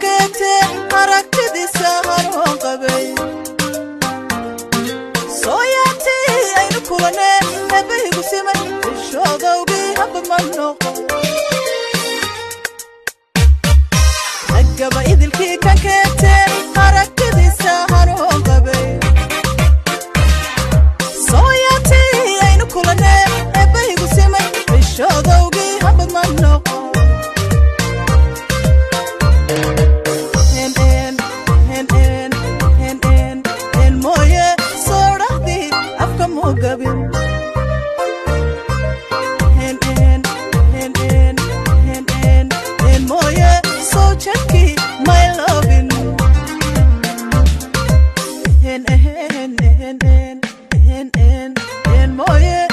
Kankeete aragtidiisa hanuun qabay. Sooyaatii aynu kulanee eebbahigu simay, ishoodowgii haba ma noqon. Ragaba idilkii kankeete aragtidiisa hanuun qabay. Sooyaatii aynu kulanee eebbahigu simay, ishoodowgii haba ma noqon. N N N N N N N mooye soodhahdii afka muu gabin. N N N N N N N mooye soo jadkii my lovin. N N N N N N N mooye.